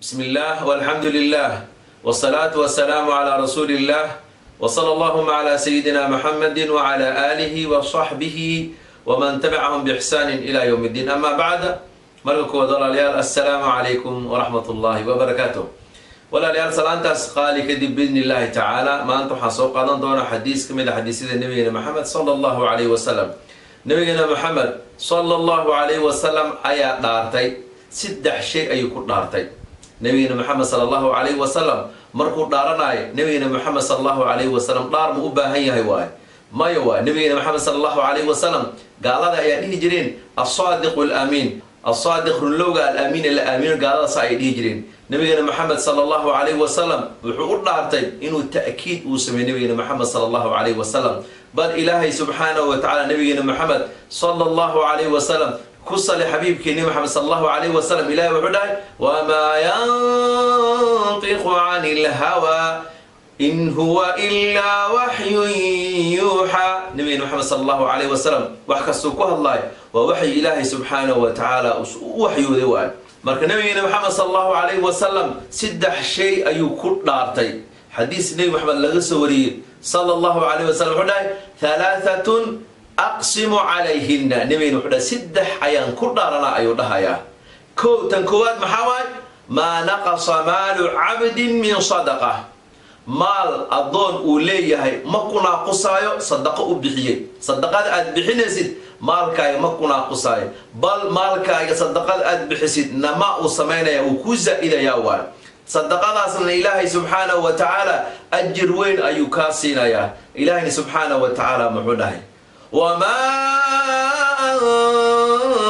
بسم الله والحمد لله والصلاة والسلام على رسول الله وصلى اللهم على سيدنا محمد وعلى آله وصحبه ومن تبعهم بإحسان إلى يوم الدين. أما بعد، marka koowaad walaalayaal, assalaamu calaykum waraxmat ullaahi wabarakaatuh. Walaalayaal, salaantaas qaali kadib, biidni illaahi tacaala, maanta waxaan soo qaadan doonaa xadiis ka mid a xadiisyada nabigeena Maxamed sala allahu calayhi wasalam. Nabigeena Maxamed sala allahu calayhi wasalam ayaa dhaartay. Saddex shay ayuu ku dhaartay nabigeena Maxamed sala allahu calayhi wasalam. Markuu dhaaranaayo nabigeena Maxamed sala allahu calayhi wasalam, dhaar ma u baahan yahay? Waaye maya. Waay nabigeena Maxamed sala allahu calayhi wasalam, gaalada ayaa dhihi jireen "Asaadiqu alamiin", asaadiq runlowga, alamiin la aamino, gaalada sa ay dhihi jireen. Nabigeena Maxamed sala allahu calayhi wasalam wuxuu u dhaartay inuu ta'kiid uu sameeyey nabigeena Maxamed sala allahu calayhi wasalam. Bal Ilaahay subxaanahu wa tacala nabigeena Maxamed sala allahu calayhi wasalam ku sali, xabiibkeeni Maxamed sala allahu calayhi wasalam. Ilahay wuxuu dhahay: "Wamaa yantiqu cani lhawaa in huwa ilaa waxyun yuuxaa." Nabigeena Maxamed sala allahu calayhi wasalam wax kastuu ku hadlaayo waa waxyi Ilaahay subxaanahu wa tacaala u waxyooday waayo. Marka nabigeena Maxamed sala allahu calayhi wasalam saddex shay ayuu ku dhaartay. Xadiis Nebi Maxamed laga soo wariyey sala allahu calayhi wasalam wuxuu dhahay: "Halaaatun aqsimu calayhinna." Nabigeena wuxuu dhahay: "Saddex ayaan ku dhaaranaa," ayuu dhahayaa. Kow, tan koowaad maxaa waay? "Maa naqasa maalu cabdin min sadaqa." Maal addoon uu leeyahay ma ku naaqusaayo sadaqo u bixiyey. Sadaqada aad bixinaysid maalkaaga ma ku naaqusaayo, bal maalkaaga sadaqada aad bixisid nama uu samaynaya, wuu kuu zaa-idayaa waayo. Sadaqadaasna Ilaahay subxaanahu wa tacaala ajir weyn ayuu kaa siinayaa. Ilaahayna subxaanahu wa tacaala muxuu dhahay? "Wamaa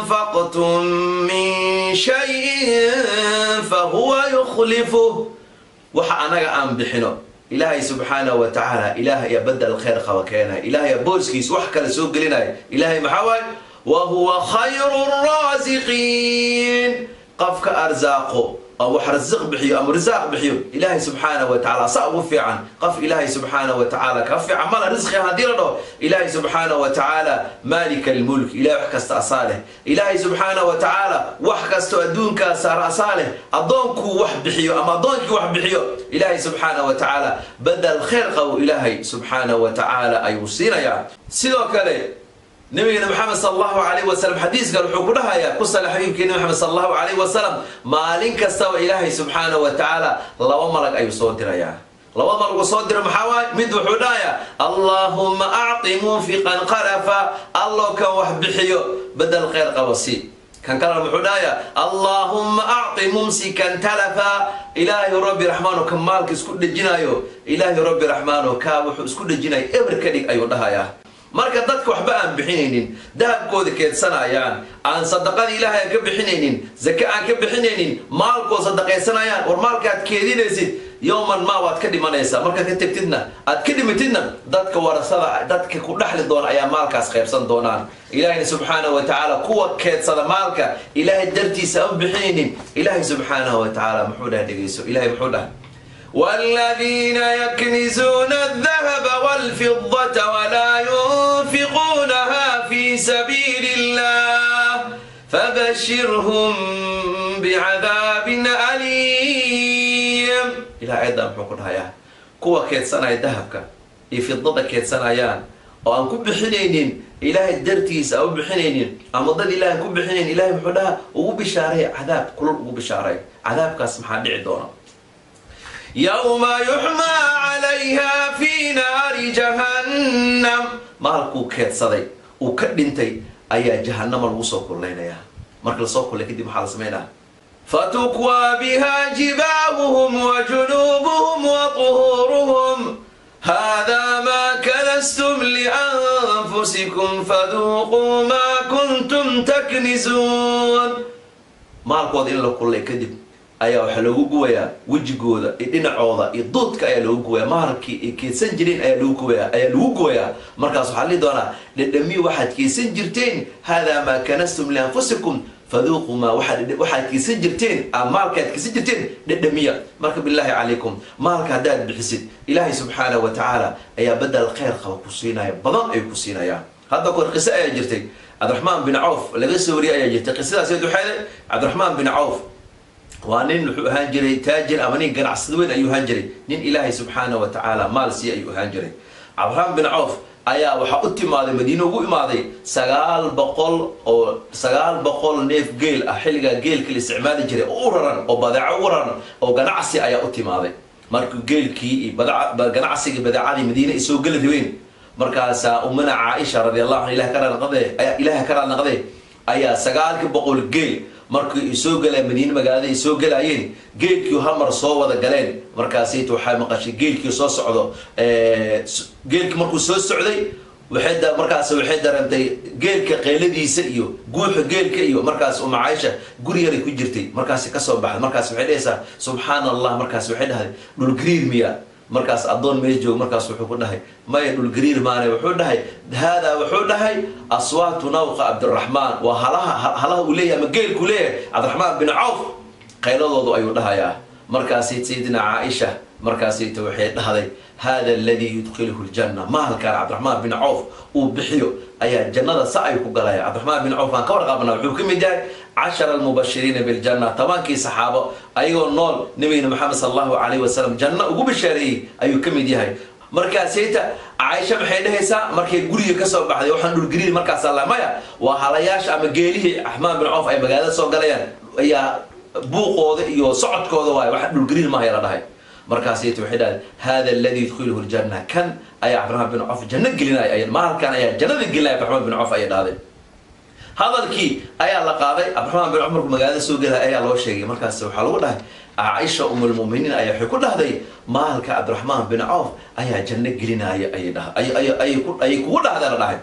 anfaqtum min shayin fahuwa yukhlifuh." Waxa anaga aan bixino, Ilaahay subxaanahu wa tacaala, Ilaah ayaa badel khayr qaba keenaya, Ilahay ayaa booskiis wax kale soo gelinaya. Ilahay maxaa waaye? "Wa huwa khayru raasiqiin." Qofka arsaaqo oo wax rasiq bixiyo ama risaaq bixiyo, Ilaahay subxaanahu wa tacala saa ugu fiican. Qof Ilaahay subxaanahu wa tacaala ka fiican mala risqi haddii la dhaho. Ilaahay subxaanahu wa tacaala maalika almulk, Ilahay wax kasta asaa leh. Ilaahay subxaanahu wa tacaala wax kastoo adduunkaa saara asaa leh. Addoonkuu wax bixiyo ama addoonkii wax bixiyo, Ilaahay subxaanahu wa tacaala badal khayr qabo Ilaahay subxaanahu wa tacaala ayuu siinayaa. Sidoo kale nabigeena Maxamed sala allahu calayhi wasalam xadiiskan wuxuu ku dhahayaa, ku sala xabiibkeena Maxamed sala allahu calayhi wasalam, maalin kastaba Ilaahay subxaanahu wa tacaala laba malag ayuu soo dirayaa. Laba malag uu soo diro maxaa waaye? Mid wuxuu dhahayaa: "Allaahumma acti munfiqan khalafa." Allo kan wax bixiyo bedel khayr qabo si. Kan kalena muxuu dhahayaa? "Allaahumma acti mumsikan talafa." Ilaahay Rabbi Raxmaano, kan maalka isku dhejinayo, Ilaahay Rabbi Raxmaano, kaa wuxuu isku dhejinayo eber ka dhig, ayuu dhahayaa. Marka dadka waxba aan bixinaynin, dahabkooda keedsanayaan, aan sadaqada Ilaahay aan ka bixinaynin, zake aan ka bixinaynin, maalkood sadaqaysanayaan, war maalka aad keedinaysid yowman ma waad ka dhimanaysaa. Markaad ka tegtidna, aad ka dhimatidna, dadka warasada, dadka ku dhaxli doona ayaa maalkaas qaybsan doonaan. Ilaahayna subxaanahu wa tacaala kuwa keedsada maalka Ilaahay dartiisa aan bixinaynin, Ilaahay subxaanahu wa tacaala muxuu dhahay? Dhegeyso, Ilahay muxuu dhahay? "والذين يكنزون الذهب والفضة ولا ينفقونها في سبيل الله فبشرهم بعذاب أليم." Ilaah aayaddaa muxuu ku dhahayaa? Kuwa keedsanaya dahabka iyo fidada keedsanayaan oo aan ku bixinaynin Ilaahay dartiisa, aan u bixinaynin ama dad Ilahay aan ku bixinaynin, Ilahay muxuu dhahaa? Ugu bishaaray cadaab kulul, ugu bishaaray. Cadaabkaas maxaa dhici doona? "Yawma yuxmaa calayha fi naari jahannam." Maalkuu keedsaday uu ka dhintay ayaa Jahannama lagu soo kullaynayaa. Marka lasoo kullay kadib maxaa la samaynaa? "Fatukwaa biha jibaahuhum wa junuubuhum wa tuhuuruhum. Hada maa kanastum lianfusikum faduuquu maa kuntum taknisuun." Maalkooda in la kullay kadib ayaa waxaa loogu gubayaa wejigooda iyo dhinacooda iyo duudka ayaa loogu gubayaa. Maalkii ay keedsan jireen ayaa lagu gubayaa, ayaa lagu gubayaa. Markaas waxaa lihi doonaa: "Dhedhamiyo waxaad keedsan jirteen." "Haadaa maa kanastum lianfusikum faduuquu maa," waxaad keedsan jirteen, maalka aad keedsan jirteen dhedhamiya. Marka bilaahi calaykum, maalka haddaad bixisid, Ilaahay subxaanahu wa tacaala ayaa badal khayr qaba ku siinaya, badan ayuu ku siinayaa. Hadda kahor qiso ayaa jirtay Cabdiraxmaan bin Cawf laga soo wariyay ayaa jirtay. Qisadaas waxay, Cabdiraxmaan bin Cawf Waa nin wuxuu ahaan jiray taajir ama nin ganacsada weyn ayuu ahaan jiray, nin Ilaahay subxaana wa tacaala maal siiya ayuu ahaan jiray. Cabdiraxmaan bin Cawf ayaa waxaa u timaaday Madiine ugu imaaday 900 oo 900 neef geel ah, xilligaa geelka la isticmaali jiray, oo u raran oo badeeco ugu raran oo ganacsi ayaa u timaaday. Markuu geelkii iyo ganacsigii badeecadii Madiine ay soo geli rabeen, markaasaa umana Caaisha radi allahu anha, Ilaah ka raali naqdee, ayaa 900 geel markii ay soo galeen Madiine, magaalada ay soo gelaayeen, geelkii hal mar soo wada galeen. Markaasayta waxay maqashay geelkii soo socdo. Geelkii markuu soo socday, waxay markaas waxay dareentay geelka qeyladiisa iyo guuxa geelka iyo markaas uma Caaisha guri yaray ku jirtay, markaasi kasoo baxday. Markaas waxay dhahaysaa subxaana Allah. Markaas waxay dhahday dhulgariir miya? Markaas addoon meel joogo markaas wuxuu ku dhahay maya, dhulgariir maane. Wuxuu dhahay haadaa, wuxuu dhahay aswaatu nawqa Cabdiraxmaan, waa halaha uu leeyahay ama geelkuu leeyahay Cabdiraxmaan bin Cawf qayladoodu ayuu dhahayaa. Markaasay sayidina Caaisha markaasayta waxay dhahday hada aladii yudkhiluhu ljanna, maalkaan Cabdiraxmaan bin Cawf uu bixiyo ayaa jannada sa ay ku galaya. Cabdiraxmaan bin Cawf aan ka warqabnaa, wuxuu ka mid yahay 10 almubashiriina biljanna, 10kii saxaabo ayagoo nool nabigina Maxamed sala allahu calayhi wasalam janno ugu bishaareeyey ayuu ka mid yahay. Markaasayta Caaisha maxay dhahaysaa markay guriga kasoo baxday? Waxaan dhulgariir markaas alla maya, waa halayaasha ama geelihii Axmaan bin Cawf ay magaalada soo galayaan ayaa buuqooda iyo socodkooda waay, waxa dhulgariir mahaya la dhahay. Markaasayta waxay dhahay hada alladii yudkhiluhu ljanna, kan ayaa Cabdiraxmaan bin Cawf janno gelinaya, maalkan ayaa jannada gelinaya Cabdiraxmaan bin Cawf ayay dhahday. Hadalkii ayaa la qaaday. Cabdiraxmaan bin Cawf markuu magaalada soo gelaya ayaa loo sheegay. Markaas waxaa lagu dhahay Caaisha umulmuminiin ayaa waxay ku dhahday maalka Cabdiraxmaan bin Cawf ayaa janno gelinaya ayay kugu dhahday la dhahay.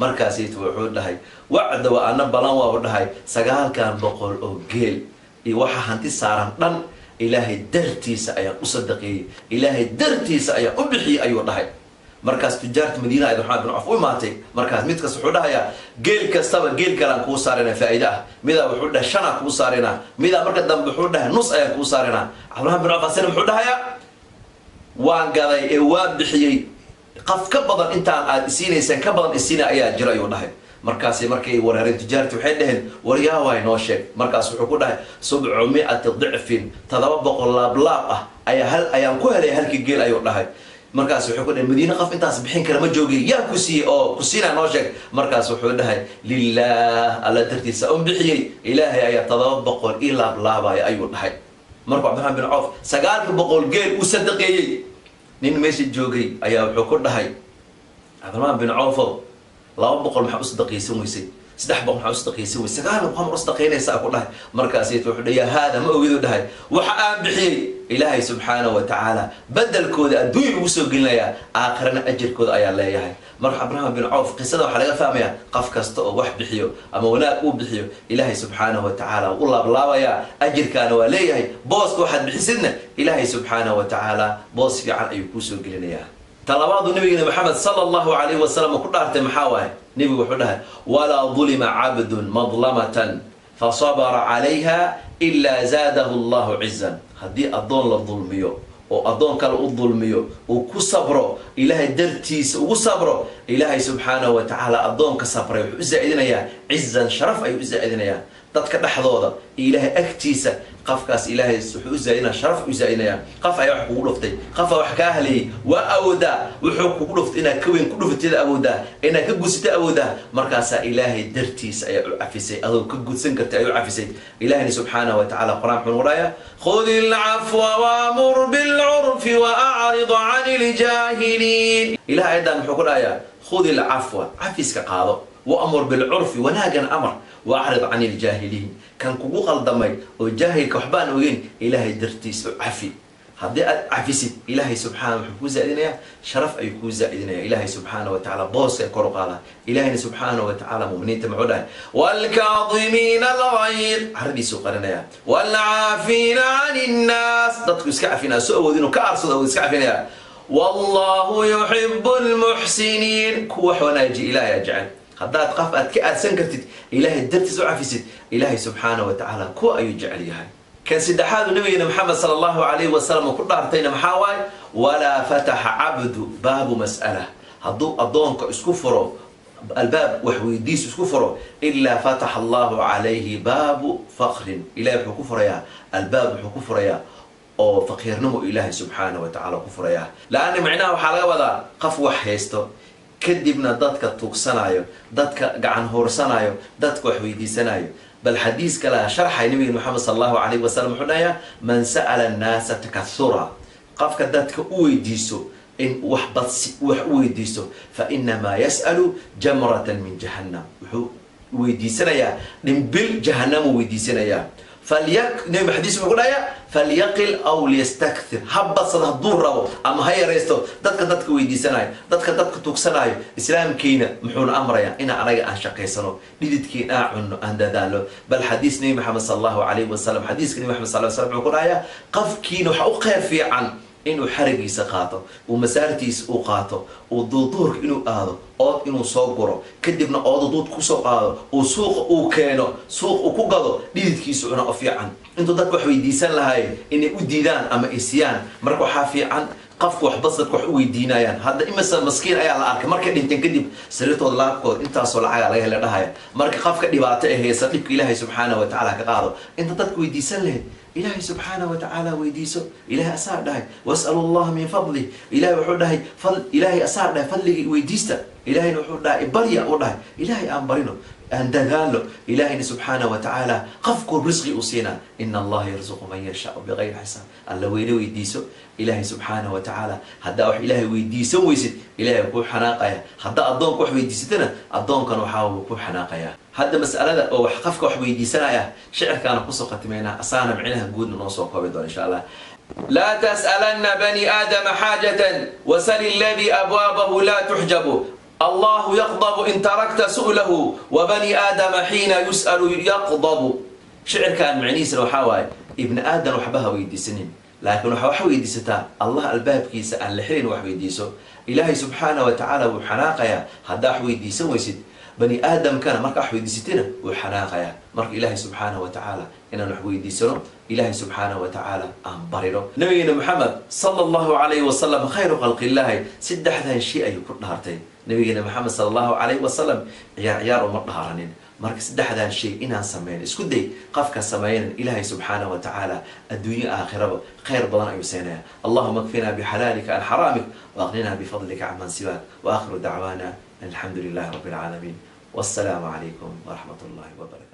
Markaasayta wuxuu dhahay wacda wa ana balan waa u dhahay 900 oo geel iyo waxa hanti saaran dhan Ilaahay dartiisa ayaan u sadaqeeyey, Ilaahay dartiisa ayaan u bixiyey ayuu dhahay. Markaas tujaarta Madiina ay Cabdiraxmaan bin Cawf u imaatay. Markaas mid kasta wuxuu dhahayaa geel kastaba geel kalaan kuu saarayna faa'iide ah, midaa wuxuu dhahay shanaa kuu saaraynaa, midaa marka dambe wuxuu dhahay nus ayaan kuu saaraynaa. Cabdiraxmaan bin Cawf asina muxuu dhahayaa waan gaday ee waan bixiyey, qaf ka badan intaan aad isiinaysaan ka badan isiina ayaa jira ayuu dhahay. Markaasi markay wareereen tujaarti waxay dhaheen waryaa waay noo sheeg. Markaas wuxuu ku dhahay 700 dicfin, 700 laablaab ah ayaa hal ayaan ku helay halkii geel ayuu dhahay. Markaas wuxuu ku dhahay Madiine qof intaas bixin kara ma joogay, yaa ku siiyey oo ku siinaa noo sheeg. Markaas wuxuu dhahay lilah, alla dartiisa un bixiyey, Ilaahay ayaa 700 ii laablaabaya ayuu dhahay. Markuu Cabdiraxmaan bin Cawf 900 geel uu sadaqeeyey, nin meesha joogay ayaa wuxuu ku dhahay Cabdiraxmaan bin Cawfow, 200 maxaa u sadaqaysan weysay? 300 maxaa u sadaqaysan weysay? 900 mar u sadaqaynaysaa ku dhahay. Markaasayt wuxuu dhahay yaa haada ma ogidu dhahay waxa aan bixiyey Ilaahay subxaana wa tacaala bedelkooda adduunya ugu soo gelinayaa, aakhirana ajirkooda ayaa leeyahay. Marka Cabdiraxmaan bin Cawf qisada waxaa laga fahmayaa qof kasta oo wax bixiyo ama wanaag uu bixiyo Ilaahay subxaana wa tacaala u laablaabayaa, ajirkaana waa leeyahay. Booska waxaad bixisidna Ilaahay subxaana wa tacaala boos fiican ayuu kuusoo gelinayaa. Talabaadu nabigeena Maxamed sala allahu calayhi wasalam ku dhaartay maxaa waaye? Nebigu wuxuu dhahay walaa dulima cabdun madlamatan fasabara calayha ilaa zaadahu allahu cizan. Haddii addoon la dulmiyo oo addoon kale u dulmiyo uu ku sabro, Ilaahay dartiisa ugu sabro, Ilaahay subxaanahu wa tacaala addoonka sabray wuxuu u zaa'idinayaa cizan, sharaf ayuu u zaa'idinayaa dadka dhexdooda iyo Ilaahay agtiisa. Qofkaas Ilaahay wuxuu u zaa'idinaya sharaf u zaa'idinayaa. Qof ayaa wax kugu dhuftay, qof wax kaa haleeyey, waa awoodaa wuxuu kugu dhuftay inaad ka weyn ku dhufatid, awoodaa inaad ka gudsatid, awoodaa. Markaasaa Ilaahay dartiisa ayaa u cafisay, adoo ka gudsan kartay ayuu cafisay. Ilaahayna subxaanahu wa tacaala qur-aan muxuu nagu dhahayaa khud ilcafwa waamur bilcurfi waacrid can iljaahiliin. Ilaah ayadan muxuu ku dhahayaa khud ilcafwa, cafiska qaado, waamur bilcurfi, wanaagan amar, waacrid can iljaahiliin. Kan kugu qaldamay oo jaahilka waxbaan ogeyn Ilaahay dartiis u cafi. Haddii aad cafisid Ilaahay subxaana wuxuu kuu zaa'idinayaa sharaf ayuu kuu zaa'idinaya, Ilaahay subxaana wa tacaala booska kor u qaadaa. Ilaahayna subxaana wa tacaala muminiinta muxuu dhahay waalkaadimiina alghayd, caradiisuu qarinayaa, waalcaafiina can innaas, dadku iska cafinaya, soo awood inuu ka aarsado awood iska cafinaya, wallahu yuxibu lmuxsiniin, kuwa wax wanaajiya Ilaahay aa jecel. Haddaad qof aad ka aadsan kartid Ilaahay dartiis u cafisid, Ilaahay subxaana wa tacaala kuwa ayuu jecel yahay. Kan saddexaadu nabigeena Maxamed sala allahu calayhi wasalam ku dhaartayna maxaa waaye? Walaa fataxa cabdu baabu mas'ala, hadduu addoonka isku furo Albaab wax weydiis isku furo, ilaa fataxa Allahu calayhi baabu faqrin. Ilahay wuxuu ku furayaa albaab, wuxuu ku furayaa oo faqiirnimo Ilaahay subxaana wa tacala ku furayaa. Laanna micnaha waxaa laga wadaa qof wax haysto, kadibna dadka tuugsanayo, dadka gacan hoorsanayo, dadka wax weydiisanayo. Bal xadiis kale sharxay nabiga Maxamed sal Allahu calayhi wasalam, wuxuu dhahayaa: man sa'ala annaasa takahura, qofka dadka u weydiiso in wax badsi wax u weydiisto, fa inamaa yas'alu jamratan min jahannam, wuxuu weydiisanayaa dhimbil jahannamuu weydiisanayaa. Nabi xadiis wuxuu ku dhahayaa: falyaqil aw liyastakthir, ha badsado hadduu rabo ama ha yaraysto. Dadka weydiisanayo, dadka tugsanayo, islaamkiina muxuuna amrayaa? Ina anaga aan shaqaysano, dhididkiin aan cunno, aan dadaalo. Bal xadiis Nabi Maxamed sal Allahu calayhi wasalam, xadiiska Nabi Maxamed sal slam wuxuu ku dhahayaa: qafkiina waxa u khayr fiican inuu xaragiisa qaato, uu masaartiisa uu qaato, uu duurduurka inuu aado, ood inuu soo guro, kadibna ooda duud kusoo qaado, uu suuqa uu keeno, suuq uu ku gado, dhididkiisu cuna o fiican, intuu dadka wax weydiisan lahaay inay u diidaan ama ay siiyaan. Marka waxaa fiican qofku waxbas dadka wax u weydiinayaan. Hadda imise maskiin ayaa la arkay markay dhinteen kadib sariirtooda laabkooda intaasoo lacaga laga hela dhahaya. Marka qofka dhibaato ee haysa, dhibka Ilaahay subxaana wa tacala ka qaado. Inta dadka weydiisan lahayd, Ilaahay subxaana wa tacaala weydiiso. Ilahay asaa dhahay: was'alu Allaha min fadlih. Ilahay wuxuu dhahay, Ilaahay asaa dhahay: fadligii weydiista. Ilahayna wuxuu dhahay: barya uu dhahay. Ilaahay aan barino, aan dadaalno. Ilaahayna subxaana wa tacaala qofkuu risqi u siinaa. Ina Allaha yarzuqu man yashaau bigayri xisaab. Alla weyne weydiiso Ilaahay subxaana wa tacaala. Haddaa wax Ilaahay weydiisan weysid, Ilahay kuu xanaaqaya. Haddaa addoonka wax weydiisatana, addoonkan waxaa uu ku xanaaqaya. Hadda mas'alada oo wax qofka wax weydiisanaya shicirkaana kusoo khatimeynaa, asaana micnaha guudna noo soo koobi doona insha Allah. لا تسألن بني آدم حاجة وسل الذي أبوابه لا تحجب، الله يغضب إن تركت سؤله وبني آدم حين يسأل يغضب. Shicirkaan macnihiisana waxaa waaye: ibni aadan waxba ha weydiisanin, laakiin waxaa wax weydiisataa Allah albaabkiisa aan la xirin. Wax weydiiso. Ilaahay subxaana wa tacaala wuu xanaaqayaa haddaa wax weydiisan weysid. Bani aadamkana marka wax weydiisatana wuu xanaaqayaa. Marka Ilaahay subxaana wa tacaala inaan wax weydiisano, Ilaahay subxaana wa tacaala aan barino. Nabigeena Maxamed sala Allahu calayhi wasalam, khayru khalqillaahi, saddexdan shay ayuu ku dhaartay. Nabigeena Maxamed sala Allahu calayhi wasalam ciyaar ciyaar uma dhaaranin. Marka saddexdan shay inaan sameyno isku day. Qofka sameynan, Ilaahay subxaana wa tacaala adduunyo aakhiraba khayr badan ayuu siinaya. Allahuma akfina bixalaalika can xaraamik waaqninaa bifadlika caman siwaak. Waakhiru dacwaana alxamdu lilahi rabbi alcaalamiin, wassalaamu calaykum waraxmat Allahi wabarakatu.